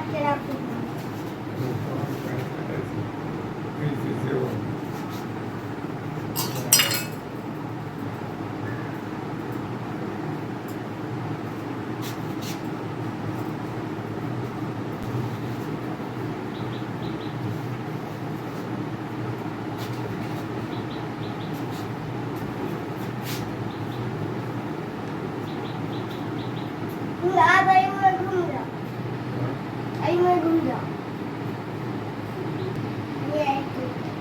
काट के राखू। आब एहिमे घुम जाओ, एहिमे घुम जाओ। ये एक मिनट।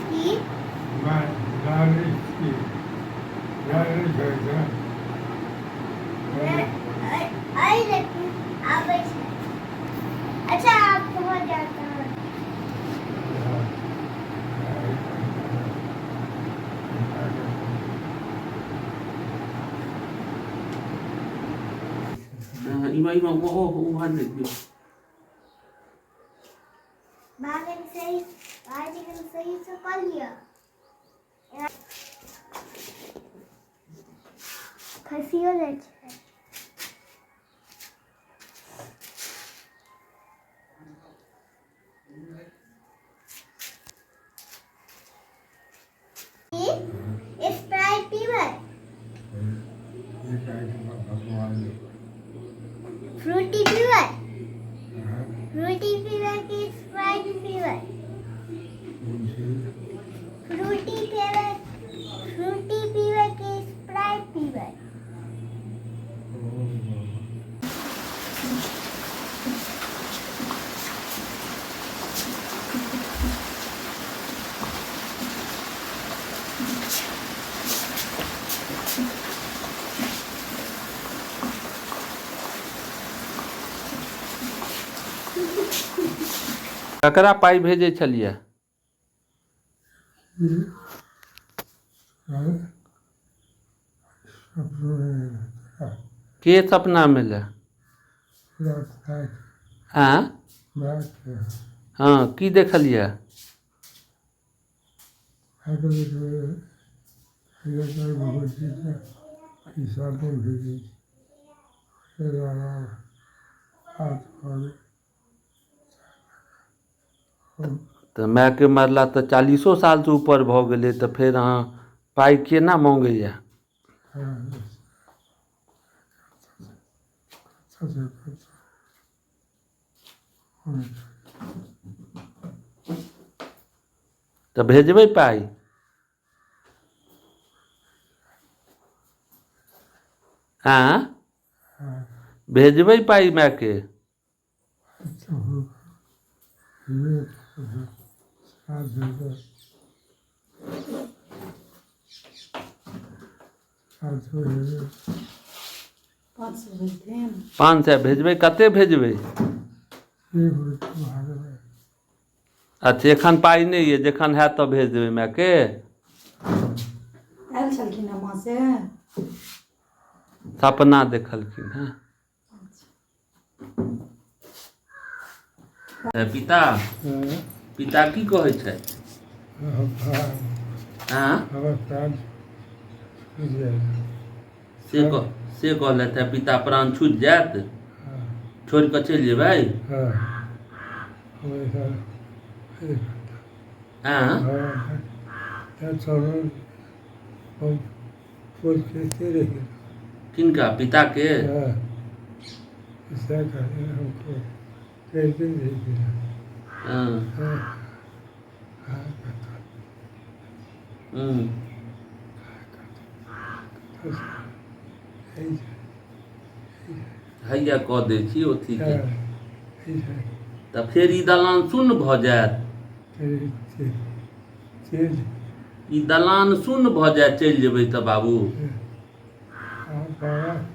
की आई देखू आबै छै। अच्छा, आप कहाँ जाता है? इमा इमा ओ उम्हर नहि दियौ। बागन सही, बागन सही से कऽ लिअ। खसियो जाइ छै। स्प्राइट पीबै? फ्रूटी पीबै? फ्रूटी पीबै कि स्प्राइट पीबै? फ्रूटी पीबै, फ्रूटी पीबै कि स्प्राइट पीबै? ककरा पाइ भेजै छलियै? के सपना मिले? आँ? हँ, की देखलियै? तऽ मायके मरला तऽ 40 सालसँ ऊपर भऽ गेलै, तऽ फेर अहाँ पाइ केना मङ्गैए? तऽ भेजबै पाइ? आँ, भेजबै पाइ मायके? 500 भेजबै? कते भेजबै? अच्छा, एखन पाइ नहि यऽ, जखन हैत तऽ भेज देबै मायके। आयल छलखिन हँ माँ से? सपना देखलखिन हँ पिता। पिता की कहै छथि? आँ, से कह, से कहलथि हँ पिता, प्राण छूटि जायत, छोड़ि कऽ चलि जेबै? आँ? किनका, पिताके? हँ हूँ। हैया कऽ दै छी ओथीके, तऽ फेर ई दलान सुन्न भऽ जायत। ई दलान सुन्न भऽ जायत, चलि जेबै तऽ बाबू। आँ?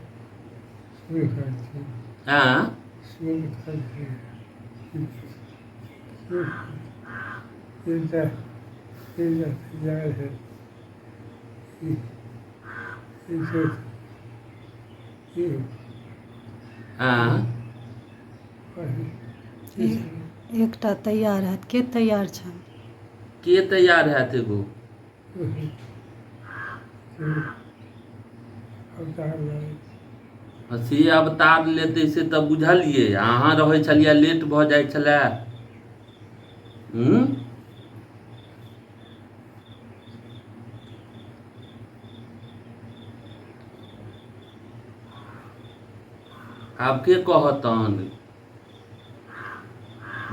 आँ? एकटा तैयार हैत। के तैयार छनि? के तैयार हैत एगो? से अवतार लेतै से तऽ बुझलियै। अहाँ रहै छलियै, लेट भऽ जाइ छलै। हूँ आब के कहत तहन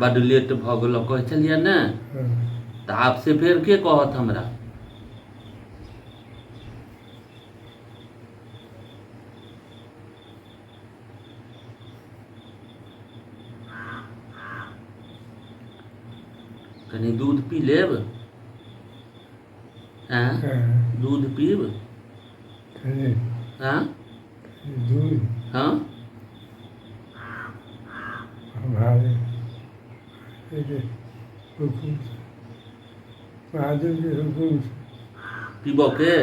बड्ड लेट भऽ गेलौ कहै छलियै ने, तऽ आब से फेर के कहत हमरा? कनि दूध पी लेब? आँय, दूध पीब? आँय? दूध? हँ। हुकुम महादेव के हुकुम। पीबऽ के?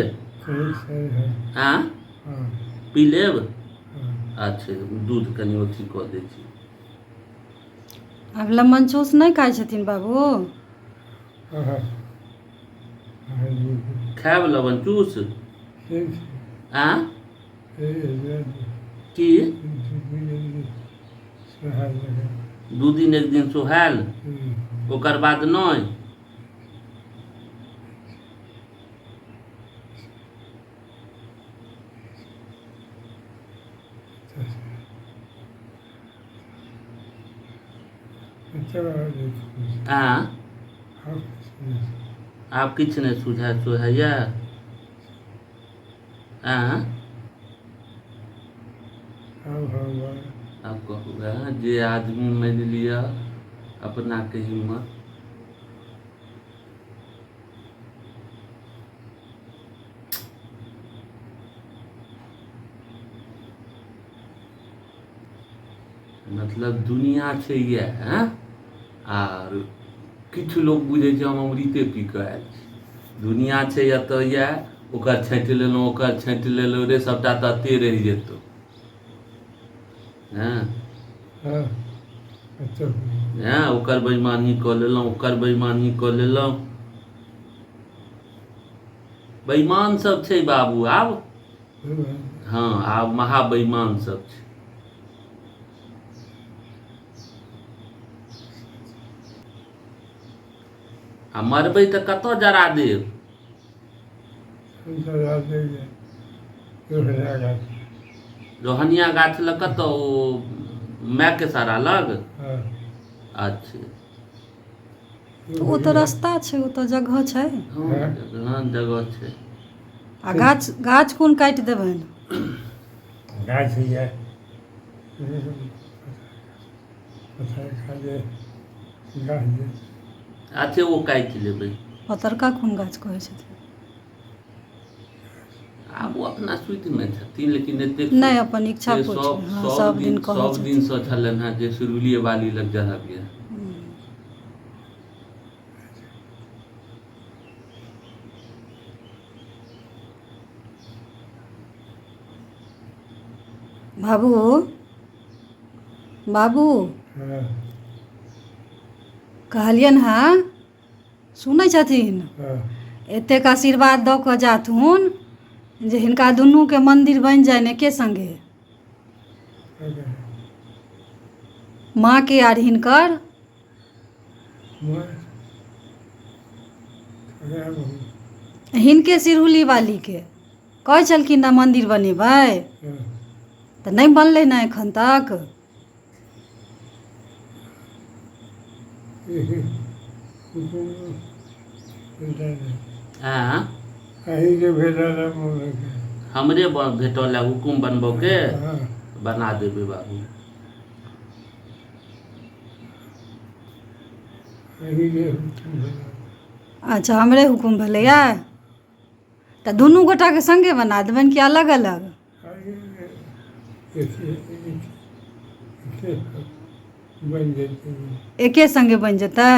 आँय, पी लेब? अच्छा, दूध कनि अथी कऽ दै छी। आब लेमन चूस नहि खाइ छथिन बाबू? खायब लवण चूस? आँय? की 2 दिन एक दिन सोहायल, ओकर बाद नहि? आँ, आब किछु नहि सुझाय सोहाइया? आँ, आब कहू जे आदमी मानि लिअ अपनाके हिम्मत मतलब दुनिया छै इएह। आर किछु लोक बुझै छै हम अमृते पी कऽ आयल छी। दुनिया छै एतऽ इएह, ओकर छाँटि लेलहुँ, ओकर छाँटि लेलहुँ, रे सभटा तऽ एते रहि जेतौ। हँ हँ, ओकर बेईमानी कऽ लेलहुँ, ओकर बेईमानी कऽ लेलहुँ। बेईमान सब छै बाबू आब। हँ, आब महा बेईमान सब छै। आ मरबै तऽ कतऽ जरा देब? रोहनिया गाछ लग। कतऽ? ओ मायके सारा लग? अच्छा। ओ तऽ रास्ता छै, ओ तऽ जगह छै। हँ, जगह छै। आ गाछ, गाछ कोन काटि देबनि? गाछ अच्छा, ओ काटि लेबै। पतरका कोन गाछ कहै छथिन? आब ओ अपना सुतिमे छथिन, लेकिन एतेक नहि, अपन इच्छा सब दिन सब दिनसँ छलनि हेँ जे सुरुलिए वाली लग जरबियै। बाबू, बाबू, कहलियनि हँ, सुनै छथिन? एतेक आशीर्वाद दऽ कऽ जाथुन जे हिनका दुनूके मन्दिर बनि जानि एके सङ्गे, माँके आर हिनकर। हिनके सिरहुली वालीके कहै छलखिन ने मन्दिर बनेबै, तऽ नहि बनलै ने एखन तक। हमरे भेटल हुकुम बनबऽके, बना देबै बाबू। अच्छा, हमरे हुकुम भेलैए, तऽ दुनू गोटाके सङ्गे बना देबनि कि अलग अलग? एके संगे बनि जेतै?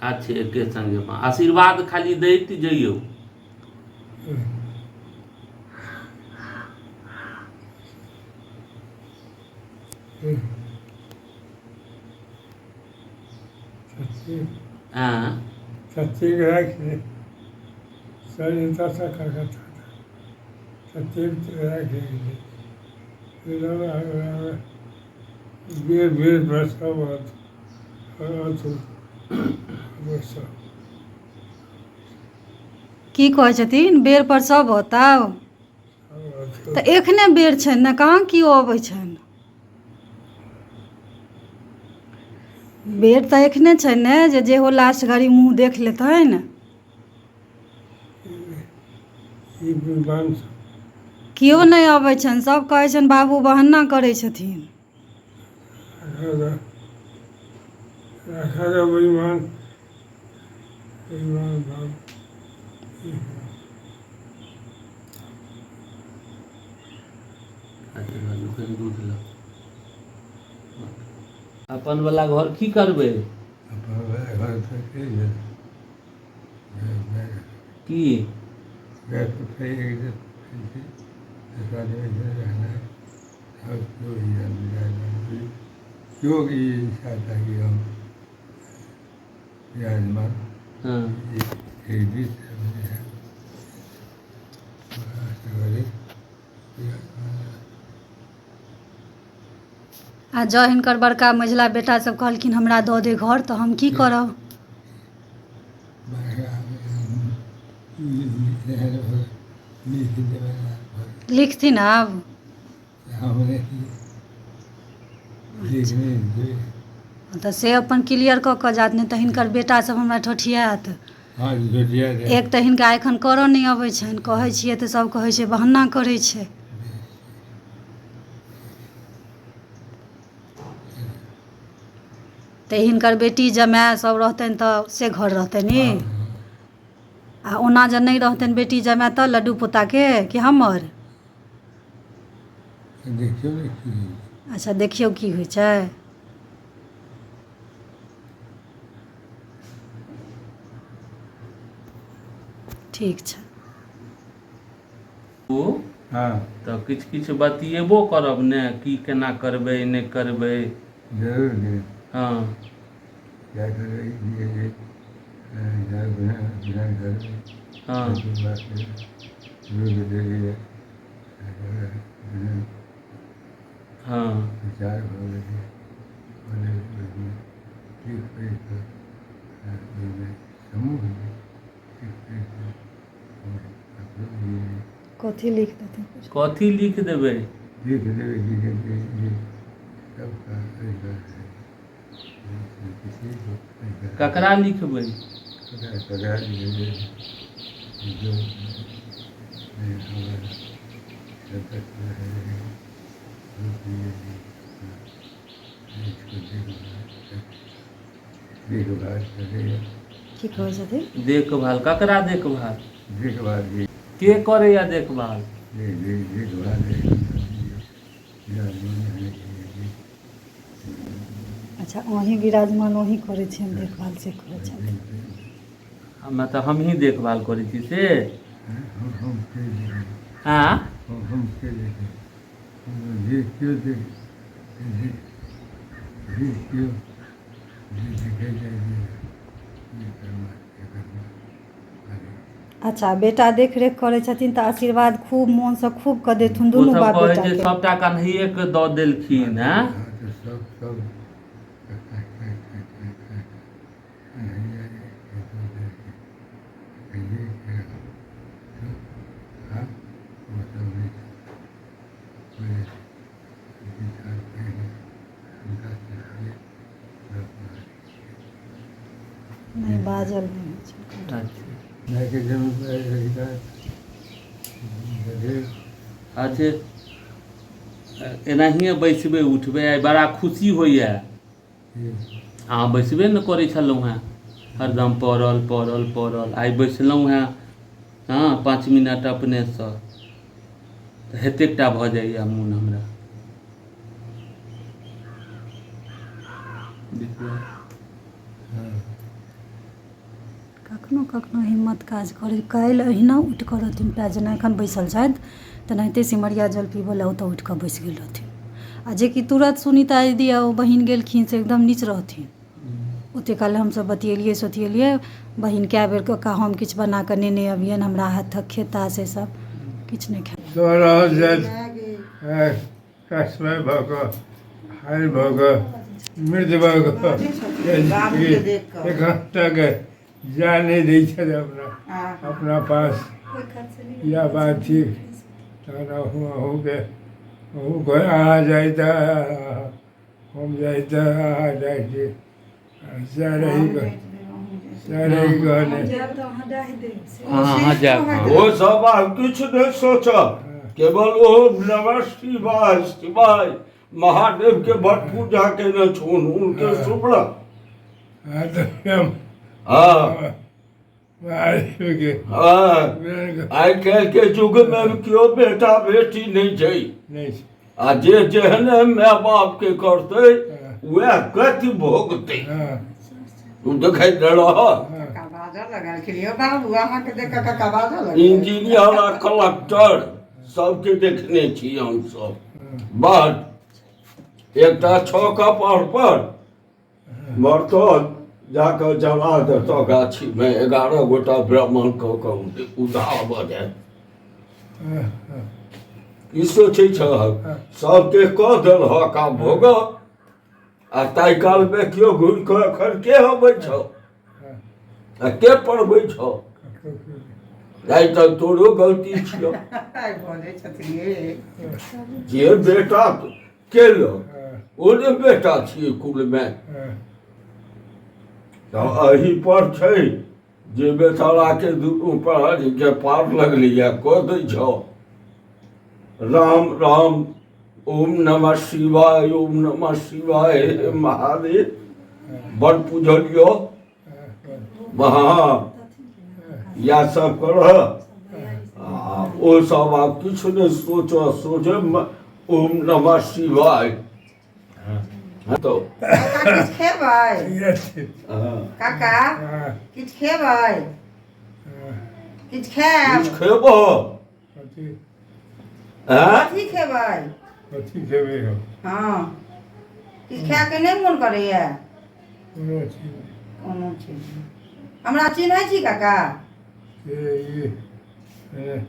अच्छा, एके संगे आशीर्वाद खाली दैत जइयौ। की कहै छथिन? बेर पर सब औताउ? तऽ एखने बेर छनि ने, कहाँ केओ अबै छनि? बेर तऽ एखने छनि ने जे जेहो लास्ट घड़ी मुँह देख लेतनि। केओ नहि अबै छनि, सब कहै छनि बाबू बहाना करै छथिन। अपन वाला घर की करबै? की आ जँ हिनकर बड़का मझिला बेटा सब कहलखिन हमरा दऽ दे घर, तऽ हम की करब? लिखथिन आब? तऽ से अपन क्लियर कऽ कऽ जात, नहि तऽ हिनकर बेटा सब हमरा ठोठियात। एक तऽ हिनका एखन करऽ नहि अबै छनि, कहै छियै तऽ सब कहै छै बहाना करै छै। तऽ हिनकर बेटी जमाए सब रहतनि तऽ से घर रहतनि, आ ओना जे नहि रहतनि बेटी जमाए तऽ लड्डू पोताके कि हमर? अच्छा, देखियौ की होइ छै। ठीक छै। ओ तऽ किछु किछु बतियेबो करब ने, की केना करबै नहि करबै। जरूर। हँ, हँ, हँ। कथी लिख देथिन? कथी लिख देबै? ककरा लिखबै? की कहै छथिन? देखभाल ककरा? देखभाल के करैया? देखभाल अच्छा, अहीं विराजमान अहीं करै छियनि देखभाल, से कहै छथिन। हमे तऽ हमही देखभाल करै छी से। आँ, अच्छा, बेटा देखरेख करै छथिन तऽ आशीर्वाद खूब मोनसँ खूब कऽ देथुन ओ दुनू सब बाप कहै बेटा छै के। सबटा कन्हैये के दऽ देलखिन। हँ, नहि बाजल नहि होइ छै। अच्छा अच्छा, एनाहिए बैसबै उठबै। आइ बड़ा खुशी होइए। अहाँ बैसबे ने करै छलहुँ हेँ, हरदम पड़ल पड़ल पड़ल। आइ बैसलहुँ हेँ, हँ, 5 मिनट अपनेसँ, तऽ एतेक टा भऽ जाइए मोन हमरा। देखियौ। कखनो कखनो हिम्मत काज करै। काल्हि अहिना उठि कऽ रहथिन पएर, जेना एखन बैसल छथि तेनाहिते सिमरिया जल पीबऽ लए ओतऽ उठि कऽ बैसि गेल रहथिन। आ जेकि तुरत सुनीता दीदी आ ओ बहिन गेलखिन से एकदम नीच रहथिन। ओतेक काल हमसभ बतिएलियै सोतिएलियै, बहिन कए बेर कऽ हम किछु बना कऽ नेने अबियनि, हमरा हाथक खेता से सब किछु नहि खाइ। रहल छथि कष्टमय भऽ कऽ, हारि भऽ कऽ, मृत भऽ कऽ एखन तक जा नहि दै छथि अपना अपना पास। इएह बात ठीक। तहन अहूँके अहूँ अहाँ जाइ तऽ हम जाइ तऽ अहाँ जाइ छी। सएह रही सएह रही कहने। अहाँ जायब। ओ सब आब किछु नहि सोचब, केवल ओम नमः शिवाय शिवाय महादेव के बड़ पूजा केने छुन, उनके सुमरन। हाँ तऽ हम हाँ महादेव के हाँ। आइ काल्हि के युग मे केओ बेटा बेटी नहि छै। नहि छै। आ जे जेहने माय बाप के करतै वएह गति भोगतै। हँ। तू देखैत रह। हँ। काका बाजऽ लगलखिन, यौ बाबू, अहाँके देख कऽ काका बाजऽ लगल। इंजीनियर आ कलक्टर सबके देखने छी हमसब। बट एकटा छह कपार पर मरतऽ जाकऽ जला देतऽ गाछीमे, 11 गोटा ब्राह्मण कऽ कऽ उधार भऽ जायत। की सोचै छहक? सबके कऽ देलहक, आब भोग। आ ताहि कालमे केओ घुरि कऽ एखन के अबै छौ आ के पढ़बै छौ? जाहि तक तोरो गलती छियौ। आइ बजै छथिन ये। जे बेटा केलक ओ ने बेटा छियै कुलमे। तऽ एहि पर छै जे बेचाराके दुनू प्रहरीके पार लगलैए, कऽ दै छौ। राम राम ओम नमः शिवाय ओम नमः शिवाय हे महादेव, बड़ पूजलियो। हँ, इएह सब करह। आ ओ सब आब किछु नहि सोचऽ, सोचे ओम नमः शिवाय। हँ तऽ काका, किछु खेबै? हँ। काका, हँ। किछु खेबै? किछु खायब? किछु खेबह? कथी? आँय? कथी खेबै? कथी खेबै हम? हँ, किछु खायके नहि मोन करैया? कोनो चीज नहि। कोनो चीज नहि। हमरा चिन्है छी काका? से ई ए,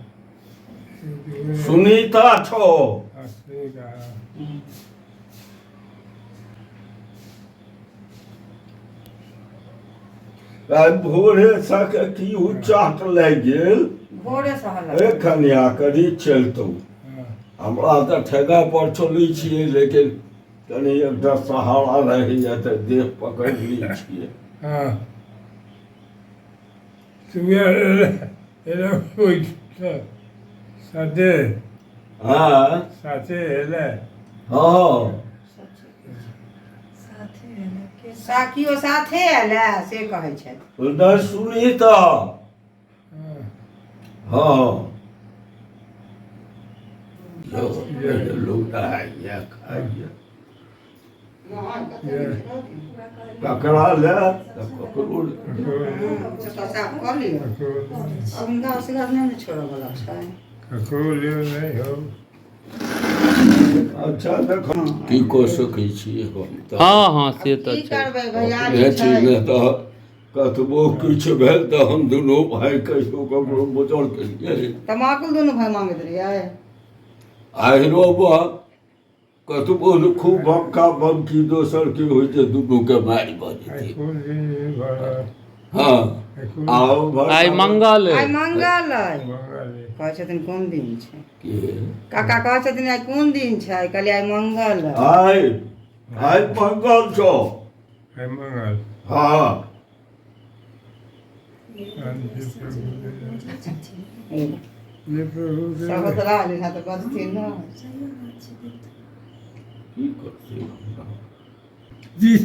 सुनीता छौ। हाँ, से कहा। आइ भोरे सँ की उच्चाट लागि गेल। भोरे सहल। ए कनिया, कनि चलितौ। हाँ। हमरा तऽ ठेगा पर चलै छियै, लेकिन कनि एकटा सहारा रहैया तऽ देह पकड़ि लै छियै। हाँ, सुबह साथे हँ। साथे एलै। हँ। साखियो साथे आयल है, से कहै छथि। नहि सुनीता। हाँ। हँ यौ, लोक नहाइए खाइए, ककरा लए तऽ ककरो लए। से तऽ साफ कऽ लिअ। ककरो अब हुनका असगर नहि ने छोड़ऽ वाला छै। ककरो लेल नहि हो। अच्छा, देख, की कऽ सकै छी हम तऽ? हँ हँ, से तऽ की छै। करबै, भैयारी अपने छी। छै। नहि तऽ कतबो किछु भेल तऽ हम दुनू भाय कहियो ककरो मोजर केलियै? तमाकुल दुनू भाय मांगैत रहियै। आहिरो बा, कतबो खूब बमका बमकी दोसर के होइ छै, दुनू के मारि भऽ आइ जेतै। कोन दिन भऽ? हँ। आइ कोन आओ भऽ आइ मंगल आइ अइ। मंगल अइ। मंगल अइ। कहै छथिन कोन दिन छै? के? काका कहै छथिन आइ कोन दिन छै? कहलियै आइ मंगल अइ। आइ आइ मंगल छौ। आइ मंगल। हँ। जे प्रभु के सहोदरा एलिन हँ तऽ बजथिन ने। की करतै हमरा? तीथ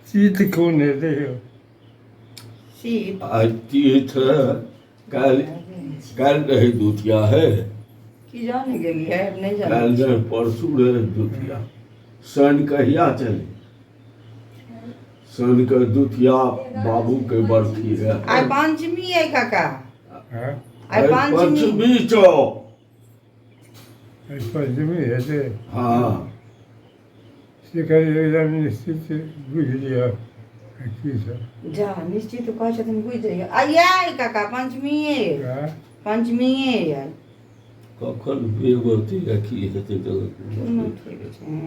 तीथ कोन हेतै यौ? सीत। आइ तीथ, काल्हि काल्हि रहै दुतिया है। की जाने गेलियै नहि जानै। काल्हि नहि, परसू रहै द्वितीया। शनि कहिया चली? शनिके द्वितीया, बाबूके बरखी रहै। आइ पंचमी अइ काका। हँ। आइ पंचमी। पंचमी छौ। आइ पंचमी हेतै। हँ। से कही एकदम निश्चित बुझि लिअ की सब। जा निश्चित कहै छथिन, बुझि जइयौ। आइ इएह अइ काका, पंचमीए अइ। हँ। पंचमीए अइ। कखन बेग होतै या की हेतै तऽ कोनो ठीक छै।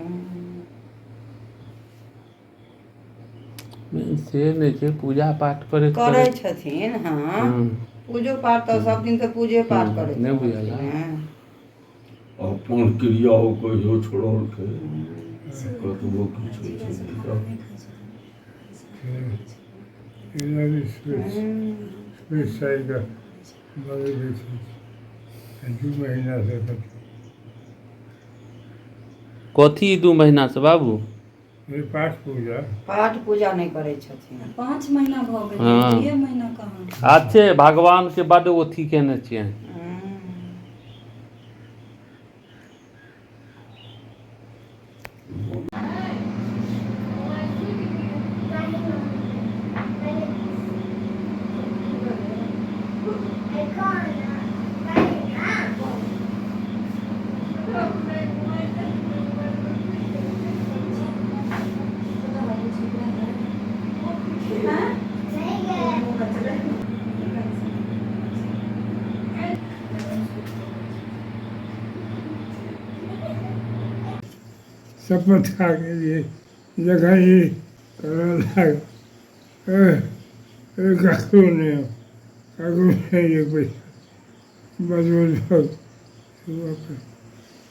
से नहि छै, पूजा पाठ करैत करै छथिन। हँ। पूजो पाठ तऽ सब दिन तऽ पूजे पाठ करै नहि बुझल। छथिन। अपन क्रिया ओ कहियो छोड़लकै? कतबो किछु होइ छै तऽ एकदम स्पेस बदलि छै 2 महीनासँ तऽ। कथी 2 महीनासँ बाबू? ये पाठ पूजा। पाठ पूजा नहि करै छथिन। 5 महीना भऽ गेल। 2 महीना कहाँ। अच्छे, भगवानके बड्ड अथी केने छियै। शपथ खा के लिए जखन ई करऽ लागल, ककरो नहि, ककरो नहि एक पैसा बदल,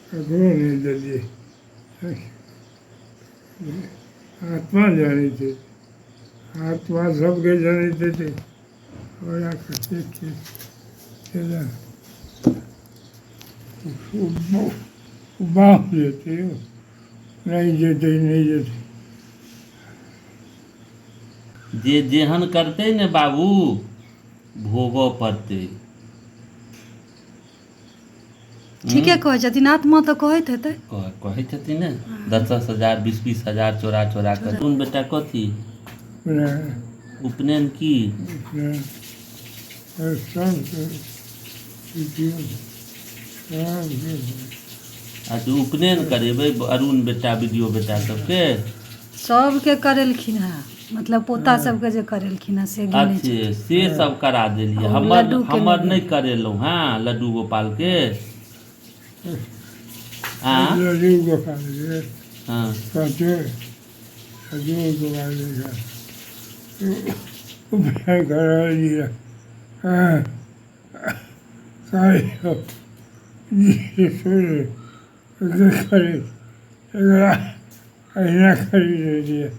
ककरो नहि देलियै। आत्मा जानै छै, आत्मा सबके जनैत हेतै। हमरा कतेक छै बाँस जेतै, यौ नहि जेतै, नहि जेतै। जे जेहन करतै ने बाबू, भोगऽ पड़तै। ठीके कहै छथिन, आत्मा तऽ कहैत हेतै। कहै छथिन ने, 10-10 हजार, 20-20 हजार चोरा चोरा कऽ। कोन बेटा, कथी? उपनयन की? सब अच्छा, उपनयन करेबै अरुण बेटा, वीडियो बेटा सबके? सबके करेलखिन हेँ, मतलब पोता सबके जे करेलखिन हेँ से गिनै। अच्छे, से सब करा देलियै। आ हमर लड्डूके हमर नहि। नहि करेलहुँ। हँ, लड्डू गोपालके आँ? लड्डू गोपाल के पाँचो लड्डू गोपाल के उपनयन करा दिया। हाँ, करे एकरा अहिना करी देलियै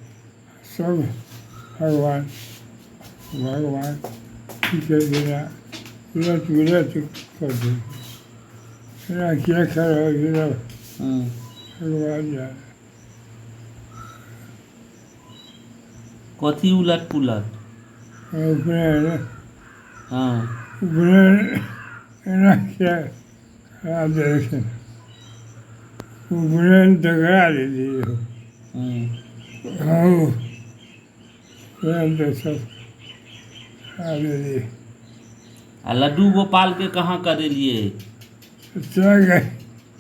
सब। भगवान भगवान की केलखिन? उलट पुलट कऽ देलखिन। एना किया करल? भगवान जाने। कथी उलट पुलट? उपनयन। उपनयन एना किया करा देलखिन? उपनयन तऽ करा देलियै। हँ, उपनयन तऽ सब करा देलियै। आ लड्डू गोपालके कहाँ करेलियै? चल,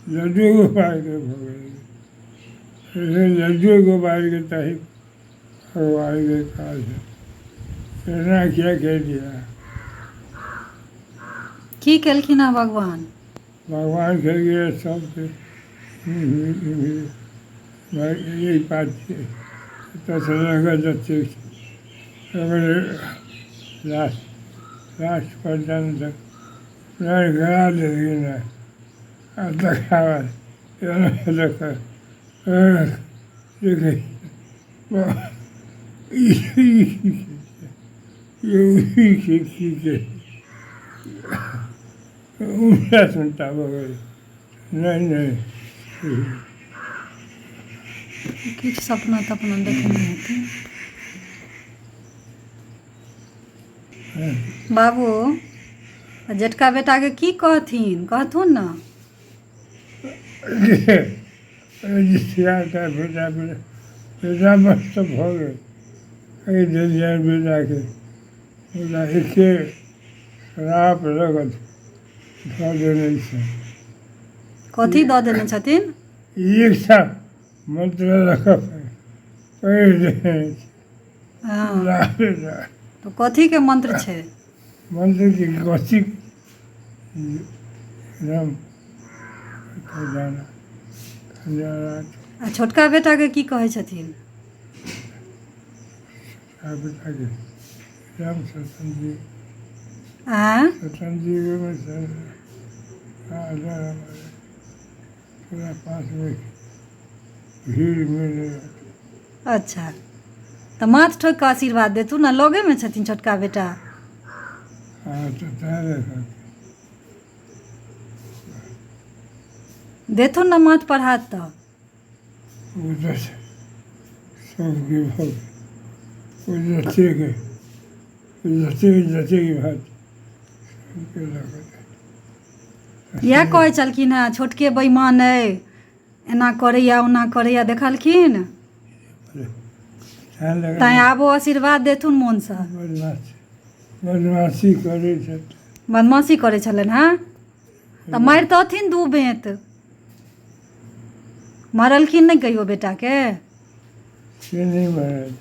लड्डू गोपालके भऽ गेलै। लड्डू गोपालके चाही, भगवानके काज एना किया केलियै? की केलखिन हेँ भगवान? भगवान केलिए सबके यही बात छै। एतऽसँ लऽ कऽ जतेक लास्ट लास्ट पर्यन्त उपनयन करा देलखिन हँ। आ तकरा बाद देखै की उल्टा सुलटा भऽ गेल। नहि नहि। किछु सपना तपना देखने हेथिन बाबू। आ जेठका बेटाके की कहथिन? कहथुन ने। चारिटा बेटा बेटा बेटा बस तऽ भऽ गेल। एहि देलियनि बेटाके, मुदा एके श्राप लऽ कऽ धऽ देने छै। कथी दऽ देने छथिन? एकटा मंत्र लऽ कऽ पढ़ि देने छै। हँ, तऽ कथीके मंत्र छै? मंत्रके कथी राम खजाना खजाना। आ छोटका बेटाके की कहै छथिन? बेटाके राम सतनजी। आँय? सतनजीमे तोरा पासमे भीड़मे नहि। अच्छा, तऽ माथ ठोकि कऽ आशीर्वाद देथुन ने, लगेमे छथिन छोटका बेटा। हँ, तऽ तैं देखऽ देथुन ने माथ पर हाथ तऽ। ओ तऽ सबके भऽ ओ जतेक जतेक जतेक बात सबके लऽ कऽ। इएह कहै छलखिन हेँ, छोटके बैमान अइ, एना करैया ओना करैया, देखलखिन? तैँ आबो आशीर्वाद देथुन मोनसँ। बदमाशी बदमाशी करै छथि। बदमाशी करै छलनि हेँ तऽ मारितथिन दू बेंत। मारलखिन नहि कहियो बेटाके? से नहि मारल।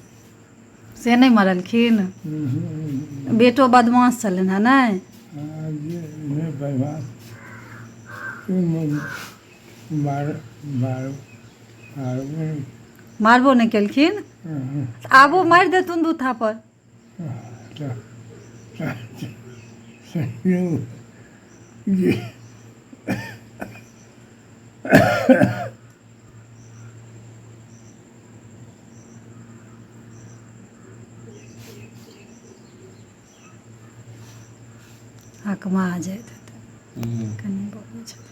से नहि मारलखिन? बेटो बदमाश छलनि हेँ नहि? नहि बदमाश मार मार मारबो। मारबो नहि केलखिन? आबो मारि देथुन दू थापर। जे हकमा जाइत हेतै कनि, बजै छथिन।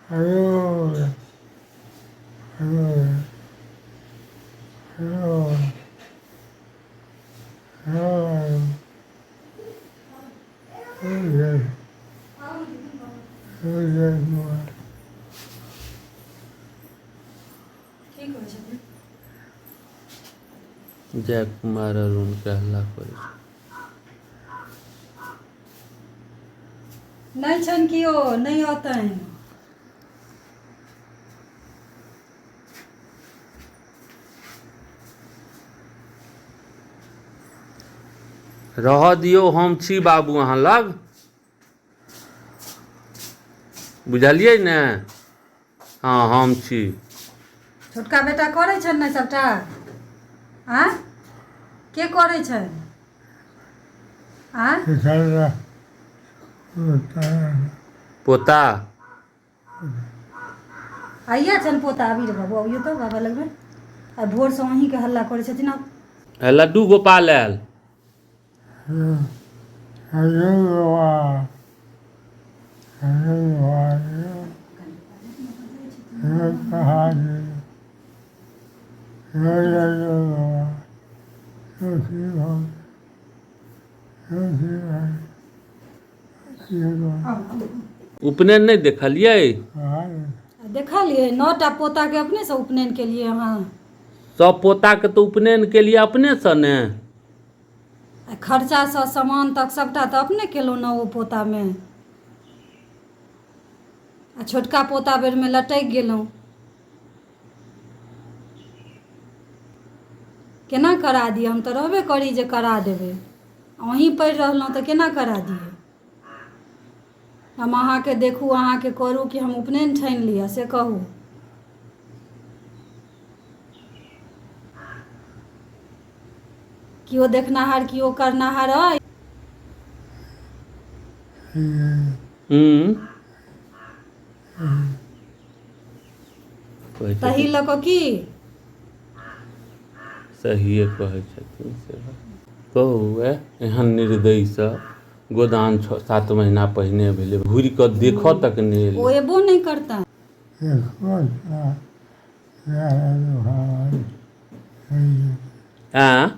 हेलो हेलो हेलो हेलो की कहै छथिन? जय कुमार अरुण के हल्ला करै छै। नहि छनि केओ, नहि औतनि। रहऽ दियौ, हम छी बाबू अहाँ लग, बुझलियै ने? हँ, हम छी। छोटका बेटा करै छनि ने सभटा? आँय, के करै छनि? आँय? पोता। आइए छनि पोता। अबी रे बाबू, अबियौ तऽ बाबा लगमे। आइ भोरसँ अहीँके हल्ला करै छथिन आब। लड्डू गोपाल आयल। हेलो बाबा, हेलो बाबा, हेलो कहाँ हेलो बाबा, उपनयन नहि देखलियै? देखलियै, 9 टा पोताके अपनेसँ उपनयन केलियै अहाँ। सब पोताके तऽ उपनयन केलियै अपनेसँ ने। आ खर्चासँ सामान तक सभटा तऽ अपने केलहुँ ने ओ पोतामे। आ छोटका पोता बेरमे लटकि गेलहुँ। केना करा दिअ? हम तऽ रहबे करी जे करा देबै। अहीँ पड़ि रहलहुँ तऽ केना करा दियै हम? अहाँके देखू, अहाँके करू कि हम उपनयन ठानि लिअ, से कहू। केओ देखनाहार, केओ करनाहार अइ? कहै तही छथिन। लऽ कऽ की? सहिए कहै छथिन से कहू। एहन निर्दयसँ गोदान 6-7 महीना पहिने भेलै, घुरि कऽ देखऽ तक नहि ओ एलै। एबो नहि करतनि। आँ?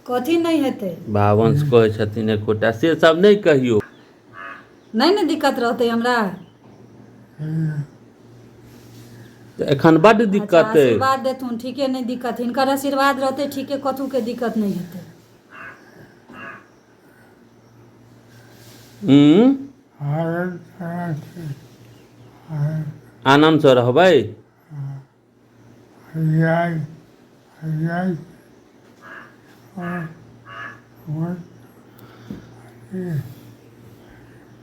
कथी नहि हेतै? भावंश कहै छथिन एकोटा से सब नहि कहियौ। नहि ने दिक्कत रहतै हमरा। तऽ एखन बड्ड दिक्कत अच्छा, अइ। आशीर्वाद देथुन, ठीके नहि दिक्कत, हिनकर आशीर्वाद रहतै ठीके, कथूके दिक्कत नहि हेतै। हूँ, आनन्दसँ रहबै।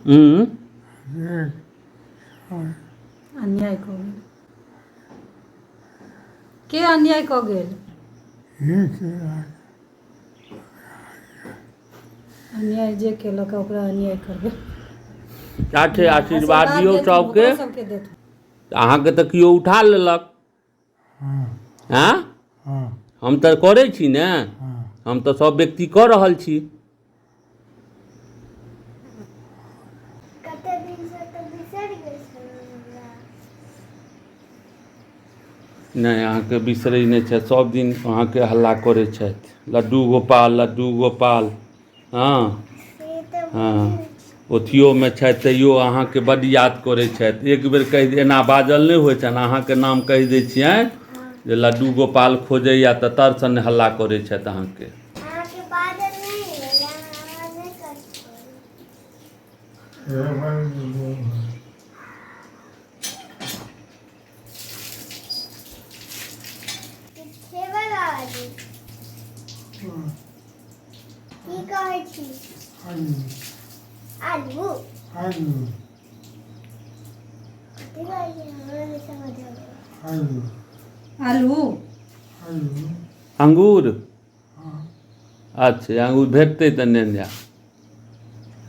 हूँ, अन्याय कऽ गेल के? अन्याय कऽ गेल? अन्याय जे केलक ओकरा अन्याय करबै। आठे आशीर्वाद दियौ देथुन, सबके। ओकरो सबके देथुन। अहाँके तऽ केओ उठा लेलक। आँ, हम तऽ करै छी ने, हम तऽ सब व्यक्ति कऽ रहल छी। कते दिनसँ तऽ बिसरि गेल छलहुँ हमरा। नहि, अहाँके बिसरै नहि छथि, सब दिन अहाँके हल्ला करै छथि, लड्डू गोपाल लड्डू गोपाल। हँ से तऽ हँ, बुझै छी। अथियोमे छथि तैयो अहाँके बड्ड याद करै छथि। एक बेर कहि एना बाजल नहि होइ छनि, अहाँके नाम कहि दै छियनि जे लड्डू गोपाल खोजैया तऽ तरसँ नहि हल्ला करै छथि अहाँके। अहाँके बाजल नहि होइए, अहाँ नहि करै। खेबै बाबाजी? की कहै छी? आलू कथी कहै छी? हमरा नहि समझ आबै। आलू। अंगूर? अच्छा, अंगूर भेटतै तऽ नेने जायब।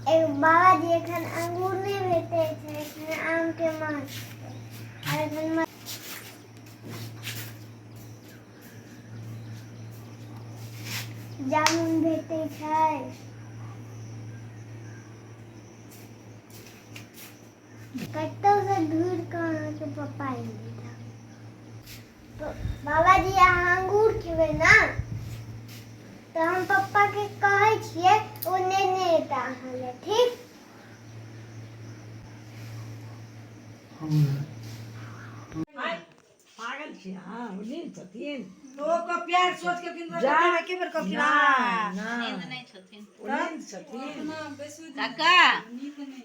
एगो बाबाजी, एखन अंगूर नहि भेटै छै, एखन आमके मास छै आ एखन जामुन भेटै छै। कतौसँ ढूँढि कऽ अहाँके पप्पा आनि देता। तो बाबाजी, अहाँ अंगूर खेबै ने? तऽ हम पप्पाके कहै छियै, ओ नेने एता अहाँ लए, ठीक? लोक प्यार सोच के के बेर कहलखिन। नींद नहि छथिन काका?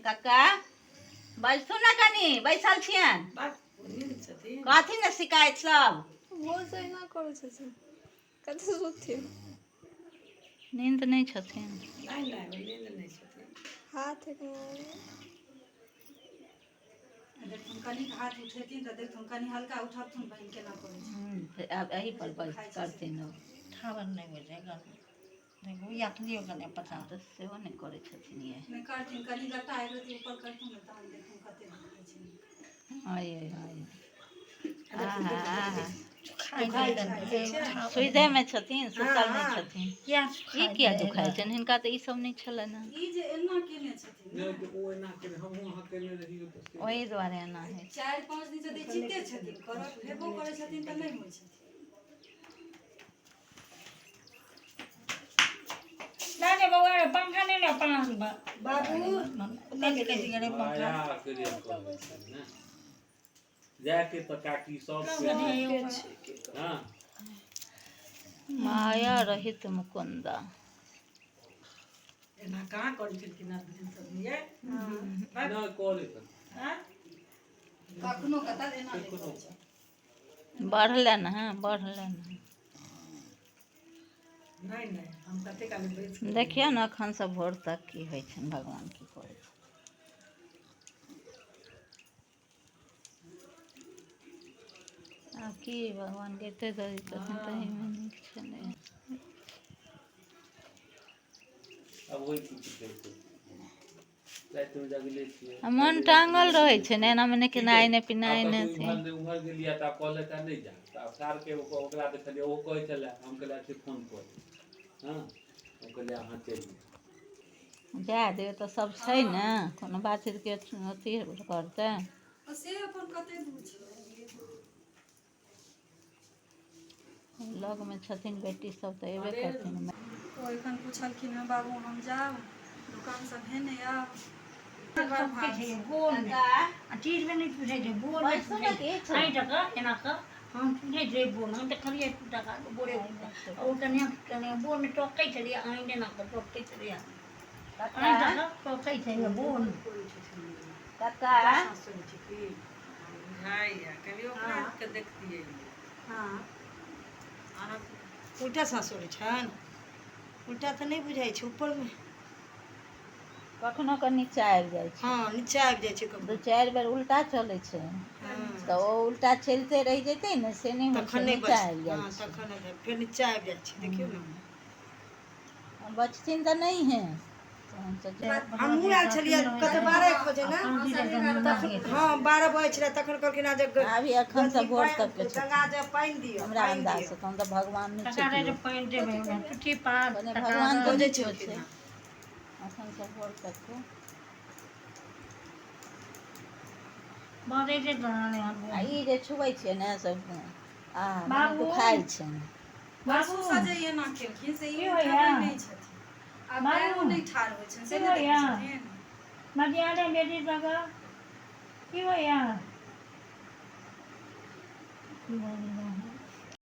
काका, बैसू ने कनि, बैसल छियनि, कहथिन ने शिकायत सब। भोरसँ एना करै छथिन, कतऽ सुतथिन? नींद नहि छथिन। हाथ एखनो। देखथुन, कनिक हाथ उठेथिन तऽ देखथुन, कनि हल्का उठबथुन बहिन, केना करै छै। आब एही पर बैस करथिन ओ। ठाबर नहि होइ छै, तऽ सेहो नहि करै छथिन ये। नहि करथिन, कनि गट्टा एक रत्ती ऊपर करथुन ने, तहन देखथुन कते दुखाइ छै। आये आये, सुइदेमे छथिन, सुतल नहि छथिन। ई किया दुखाइ छनि हिनका? तऽ ई सब नहि छलनि हँ। ई जे एना केने छथिन ने। ओहि दुआरे एना होइ छै। 4-5 दिनसँ तऽ चिते छथिन, करऽ हेबो करै छथिन तऽ नहि होइ छथिन। पंखा नहि ने बाबू। जायके तऽ काकी सब। हँ। माया रहित मुकुन्दा। एना कहाँ करै छलखिन सब ये? नहि करै छथिन। कखनो कतऽ एना नहि करै छै। बढ़लनि हँ, बढ़लनि हँ। नहि नहि, हम कते काल बैस। देखियौ ने, एखन से भोर तक की होइ छनि, भगवान की करै छथिन। आब की भगवान गिरते दऽ छथिन, तहीमे नीक छलै। आब होइ की छै, रातिमे जगले छियै। आ मन टांगल रहै छै ने एनामे, नहि खेनाइ नहि पिनाइ नहि अथी। उम्हर उम्हर गेलियै तऽ आब कहलथि तऽ नहि जा, तऽ आब सारके ओकरा देखलियै, ओहो कहै छलै। हम कहलियै, अच्छा फोन कऽ दे। हँ, हम कहलियै, अहाँ चलि जाउ। जाए दियौ तऽ सब छै ने, कोनो बात छै तऽ केओ अथी करतै। से अपन कते दूर छै। लगमे छथिन बेटी सब तऽ एबे करथिन। ओ एखन पुछलखिन हँ, बाबू हम जायब दोकानसँ भेने आयब? चीजमे नहि पूछै छै, बोर नहि बैसू ने पूछै किछु। छै। आँटि कऽ एना कऽ हम पूछै छियै बोर, हम देखलियै टका बोरे ओ कनिया कनिया बोरमे टोकै छलियै, आँटि एना कऽ टोकै छलियै, कक्का। आँटि कऽ टोकै छलियै बोर। कक्का। हँ। उल्टा साँस चलै छनि? उल्टा तऽ नहि बुझाइ छै ऊपरमे। कखनो कऽ नीचा आबि जाइ छै। हँ, नीचा आबि जाइ छै। दू कखनो चारि बेर उल्टा चलै छै। तऽ ओ उल्टा चलिते रहि जेतै ने, से नहि होइ तखन छै। नहि नीचा बच आबि जाइ हँ छै। तखन फेर नीचा आबि जाइ छै, देखियौ ने। बचथिन तऽ नहि है तहन तऽ। हमहूँ आयल छलियै कतऽ, 12-1 बजे ने तखन। हँ, 12 बजे छलै तखन। कहलखिन जे अभी एखन से भोर तक के छथिन। गंगा जे पानि दिअ, हमरा पानि अन्दाज दिअ। से तहन तऽ भगवान नहि टका छै रे केओ। पानि देबै, ठुठी पात। कने टका भगवान तऽ बजै नहि केओ छलखिन छै। हँ। एखन से भोर तक के। बजै छै तहन। आ ई जे छुबै छियै ने से आ मने बाबू। दुखाइ छै। बाबू। परसूसँ जे एना केलखिन से की ई होइया? उठबै नहि छथिन आ बाबू। पैरो नहि ठाढ़ होइ छनि, की से नहि देखै होइया? छथिन। मटियारे बेटी सबके की होइया? की